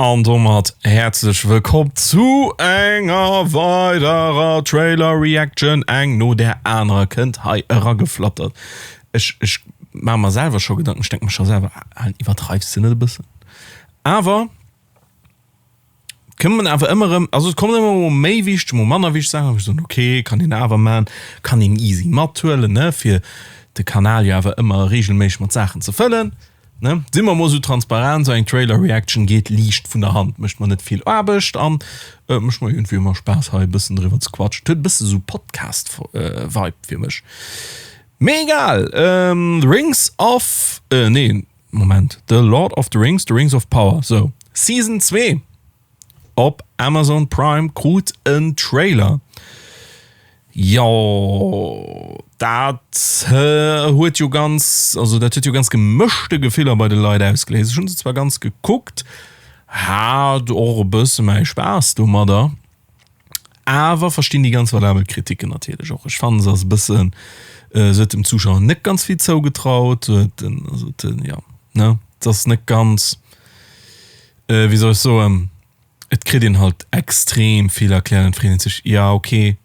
An domat häerzlech wëllkomm zu enger weiderer Trailer Reaction. Eng no där anerer kënnt hei erageflattert. Ech, ech maache mer selwer scho Gedanken, ech denke mer scho selwer, Alan, iwwerdreifs de net e bëssen? Awer et kommen awer ëmmer erëm, also et kommen ëmmer mol méi wichteg, mol manner wichteg Saachen, wou ech soen, okay, kann een awer maachen, kann een easy mathuelen, ne, fir de Kanal jo awer ëmmer reegelméisseg mat Saachen ze fëllen. Ne? Sinn mer mol sou transparent, sou eng Trailer Reaction geet liicht vun der Hand, mécht mer net vill Aarbecht an mécht mer iergendwéi ëmmer Spaass hei e bëssen driwwer ze quatschen. Et huet e bësse sou Podcast Vibe fir mech. Mee egal, The Rings of, nee Moment, The Lord of the Rings, The Rings of Power, sou, Season 2. Op Amazon Prime krut en Trailer. Jo, dat huet jo ganz, also dat huet jo ganz gemëschte Gefiller bei de Leit ausgeléist. Ech hunn se zwar ganz gekuckt, hat och e bësse mäi Spaass domadder, awer verstinn déi ganz valabel Kriticken natierlech och. Ech fannen, se ass e bëssen, se huet dem Zuschauer net ganz vill zougetraut, se huet den, also den, jo, ne, et ass net ganz. Wéi soll ech soen, et kritt een halt extrem vill erkläert an et freet een sech, ja ok,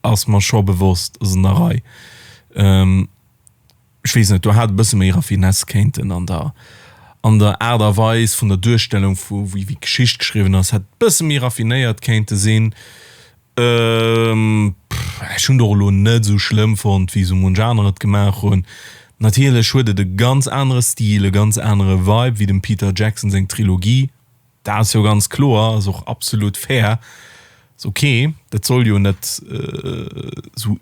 ass mer scho bewosst, ass an der Rei. Ech weess net, do hat e bësse méi Raffinesse kéinten an der an der Aart a Weis vun der Duerstellung vu wéi d'Geschicht geschriwwen ass, hätt bësse méi raffinéiert kéinte sinn. Ech hunn et och elo net esou schlëmm fonnt, wéi esou munch aner et gemaach hunn. Natierlech huet et e ganz anere Stil, e ganz anere Vibe wéi dem Peter Jackson seng Trilogie. Dat ass jo ganz kloer, ass och absolut fair. Ass ok, dat soll jo net esou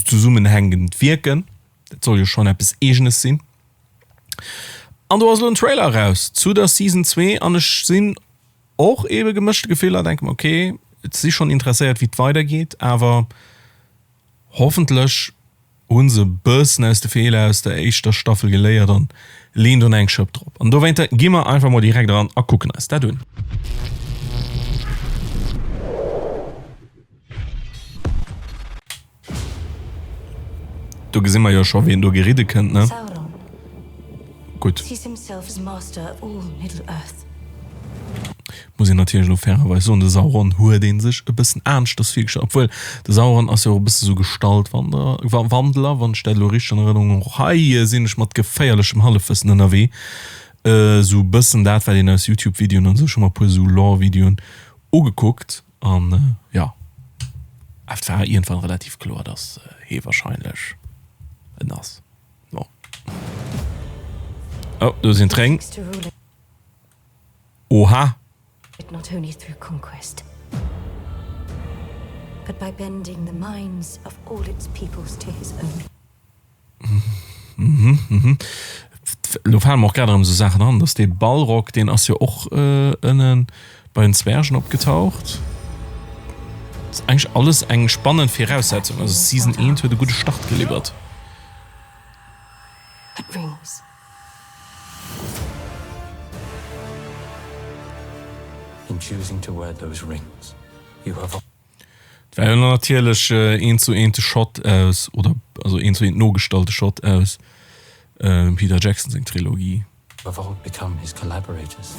zesummenhängend wierken, dat soll jo schonn eppes Eegenes sinn. An do ass elo en Trailer eraus zu der Season 2 an ech sinn Och ebe gemëschte Gefiller, denke mer ok, et si schonn interesséiert wéi et weider geet, awer hoffentlech hunn se e bëssen aus de Feeler aus der éischter Staffel geléiert an leeën do nach eng Schëpp drop. An dowéinter gi mer einfach mol direkt eran a kucken eis dat un. Do gesi mer jo scho wien do geridde kënnt, ne? Gutt. Muss een natierlech elo fairerweis soen, de Sauron huet ee sech e bëssen aneschters virgestallt, obwuel de Sauron ass jo och e bësse sou Gestaltwanderer, Wandeler, wann ech dat elo richteg an Erënnerung hunn. Och hei sinn ech mat geféierlechem Hallefwëssen ënnerwee. Esou e bëssen dat, wat een aus Youtube-Videoen an esou, ech hu mer e puer esou Lore-Videoen ugekuckt. An jo, et war iergendwann relativ kloer, dass hee wahrscheinlech en ass. Bon. Oh, do sinn d'Réng. Oha! Mhm, mhm. Lo falen mer och grad erëm esou Saachen an, dass dee Balrog, deen ass jo och ënnen bei den Zwergen opgetaucht. Ass eigentlech alles eng spannend Viraussetzung. Also Season 1 huet e gudde Start geliwwert. In choosing to wear those rings, you have. Et war jo natierlech eent zu eent de Shot aus, oder also eent zu eent nogestallte Shot aus dem Peter Jackson seng Trilogie. Have all become his collaborators.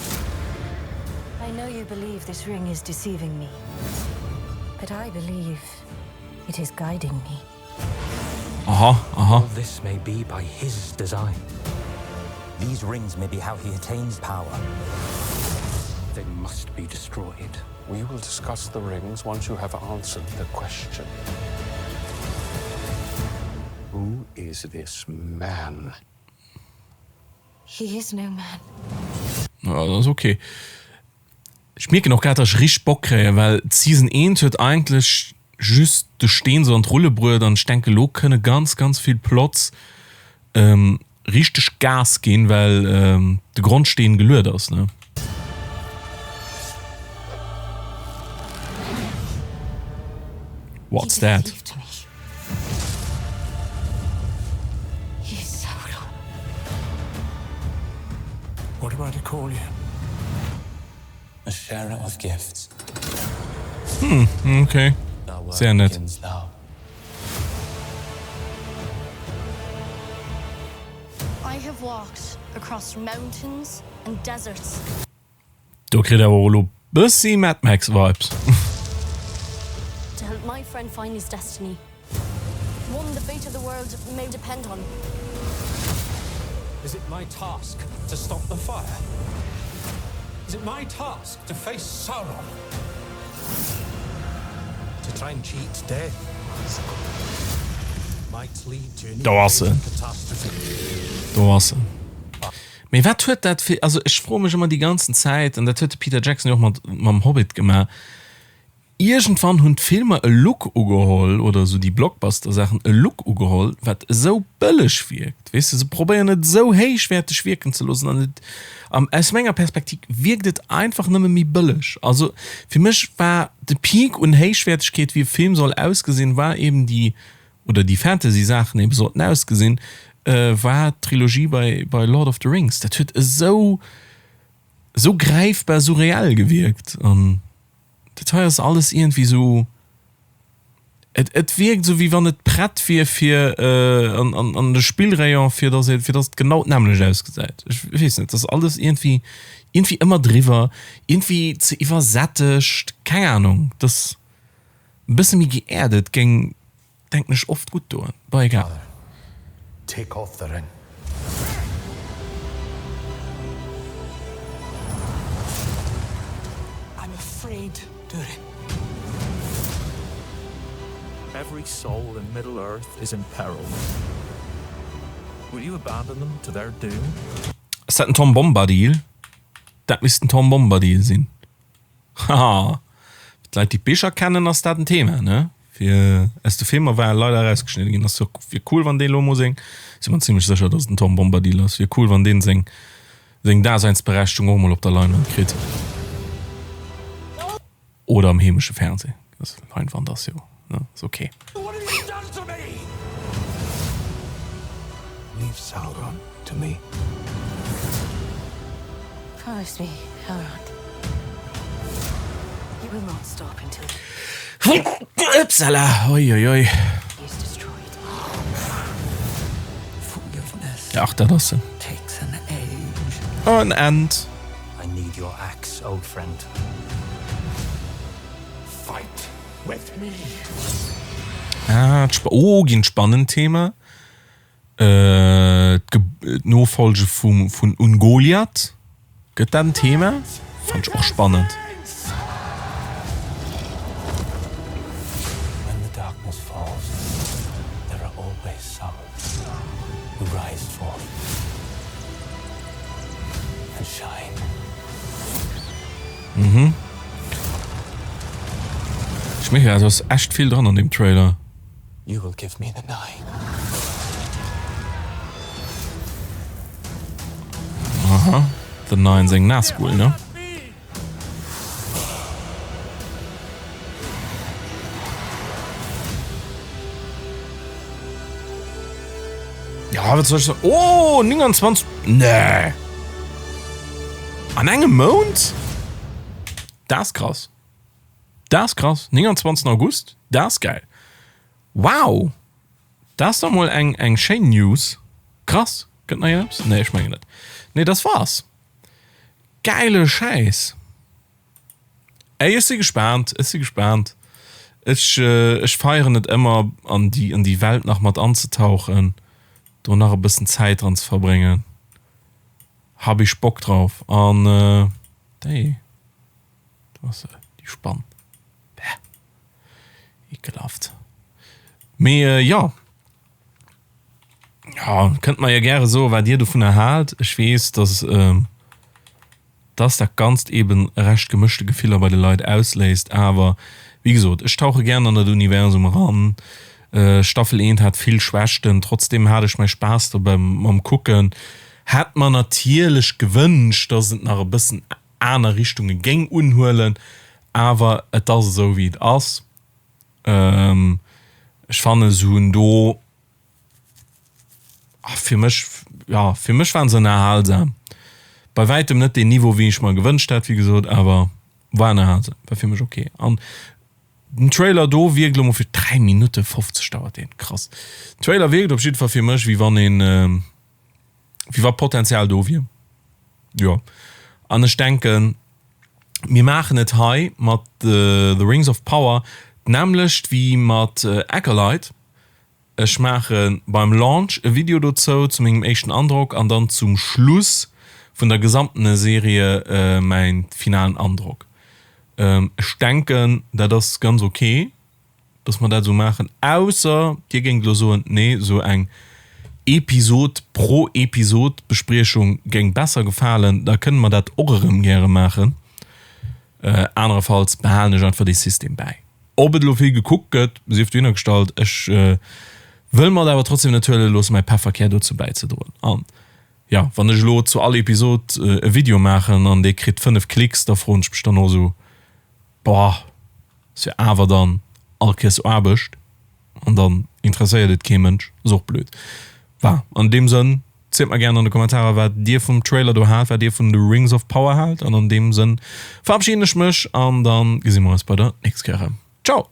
I know you believe this ring is deceiving me, but I believe it is guiding me. Aha, aha. All this may be by his design. These rings may be how he attains power. They must be destroyed. We will discuss the rings once you have answered the question. Who is this man? He is no man. Ja, dat ass ok. Ech mierken och grad, dass ech richteg Bock kréien, well d'Season 1 huet eigentlech just de Steen sou an d'Rulle bruet an ech denke lo kënne ganz ganz vill Plots richteg Gas ginn, well de Grondsteen geluet ass, ne? What's that? What am I to call you? A sharer of gifts. Hm, okay. Sehr nett. I have walked across mountains and deserts. Do kritt awer och elo bëssi Mad Max Vibes. To help my friend find his destiny. One the fate of the world may depend on. Is it my task to stop the fire? Is it my task to face Sauron? To try and cheat death might lead to an Do ass en. catastrophe. Do ass en. Mee wat huet dat fir, also ech froe mech ëmmer déi ganzen Zäit, an dat huet de Peter Jackson jo och mat mam Hobbit gemaach, iergendwann hunn d'Filmer e Look ugeholl, oder esou déi Blockbuster-Saachen e Look ugeholl, wat esou bëlleg wierkt, weess de, se probéieren et esou héichwäerteg wierken ze loossen an et, aus menger Perspektiv wierkt et einfach nëmme méi bëlleg. Also fir mech war de Peak un Héichwäertegkeet, wéi e Film soll ausgesinn, war eben déi oder déi Fantasy-Saachen ebe sollten ausgesinn, war d'Trilogie bei bei Lord of the Rings. Dat huet esou esou gräifbar, esou reell gewierkt an dat hei ass alles iergendwéi esou, et et wierkt esou wéi wann et prett wier fir an an an de Spillrayon, fir datt ee fir datt et genau d'nämmlecht ausgesäit. Ech weess net, et ass alles iergendwéi iergendwéi ëmmer driwwer, iergendwéi ze iwwersättegt, keng Anung, dass. E bësse méi geerdet géing denken ech oft gutt doen. Bon egal. Take off the ring. I'm afraid, Durin. Every soul in Middle Earth is in peril. Will you abandon them to their doom? Ass dat den Tom Bombadil? Dat misst den Tom Bombadil sinn. Haha, fir d'Leit déi d'Bicher kennen ass dat en Thema ne? Fir aus de Filmer war e leider erausgeschnidde ginn. Ass jo wier cool wann dee lo mol seng, si mer zimlech sécher dass et den Tom Bombadil ass, wier cool wann deen seng seng Daseinsberechtung och mol op der Leinwand kritt. Oder am heemesche Fernseh, Leinwand ass jo ne ass ok. What have you done to me? Leave Sauron to me. Promise me, Elrond. You will not stop until Upsala, oi oi oi. he is destroyed. Forgiveness Ach, dat ass en. takes an age. Oh, en Ent. I need your axe, old friend. Fight with me. Ah, oh, ginn spannend Thema. Äh, d'Nofolge vum vun Ungoliath, gëtt dat en Thema? Fand ech och spannend. When the darkness falls, there are always some who rise forth and shine. Mhm. Ech mierken, et ass echt vill dran an deem Trailer. You will give me the Nine. Aha, the Nine seng Nazgul, ne? Ja, wat soll ech soen? Oh, 29, nee! An engem Mount? Dat ass krass. Dat ass krass, 29 August, dat ass gäil. Wow! Dat ass da mol eng eng schéin News. Krass! Gëtt nach iergendeppes? Nee, ech mengen net. Nee, dass war's. Gäile Schäiss! Ey, ech si gespaant, ech si gespaant. Ech ech feieren et ëmmer an déi an déi Welt nach mat anzetauchen, do nach e bëssen Zäit dran ze verbréngen. Hab ech Bock drauf an déi. Do ass se, déi Spann. Bäh. Ekelhaft. Mee jo. Jo, kënnt mer jo gäre soen, wat Dir dovunner haalt. Ech weess, dass, dass dat Ganzt eben recht gemëschte Gefiller bei de Leit ausléist. Awer wéi gesot, ech tauche gären an dat Universum eran. Staffel eent hat vill Schwächten, trotzdem hat ech mäi Spaass dobäi mam Kucken. Hätt mer natierlech gewënscht, dass et nach e bëssen aner Richtunge géing unhuelen, awer et ass esou wéi et ass. Ech fanne se hunn do, fir mech, jo fir mech waren se ënnerhalsam. Bei wäitem net deen Niveau wéi ech mer gewënscht hätt, wéi gesot, awer war ënnerhalsam, war fir mech ok. An den Trailer do wierkt elo mol fir 3 Minutte 50 dauert deen, krass. Den Trailer wierkt op jiddwer Fall fir mech wéi wann een, wéi wa Potenzial do wier. Jo, an ech denken. Mir maachen et hei mat The Rings of Power d'nämmlecht wéi mat Acolyte. Ech maache beim Launch e Video dozou, zu mengem éischten Androck an dann zum Schluss vun der gesamtene Serie mäin finalen Androck. Ech denken dat ass ganz ok. dass mer dat esou maachen, ausser Dir géingt elo soen, nee, esou eng Episod pro Episod Bespriechung géing besser gefalen, da kënne mer dat och erëm gäre maachen. Anerefalls behalen ech einfach dee System bäi. Ob et elo vill gekuckt gëtt, sief dohinner gestallt. Ech wëll mer et awer trotzdem net huele loossen, mäi Pefferkär dozou bäizedroen. An jo, wann ech elo zu all Episod e Video maachen an dee kritt 5 Klicks, da froen ech mech dann och esou, boah, Ass jo awer dann all Kéiers Aarbecht an dann interesséiert et kee Mënsch, ass och blöd. War an deem Sënn, zielt mer gären an de Kommentarer wat dir vum Trailer do haalt, wat dir vun The Rings of Power haalt an an deem Sënn verabschieden ech mech an dann gesi mer eis bei der nächst Kéier erëm. Ciao!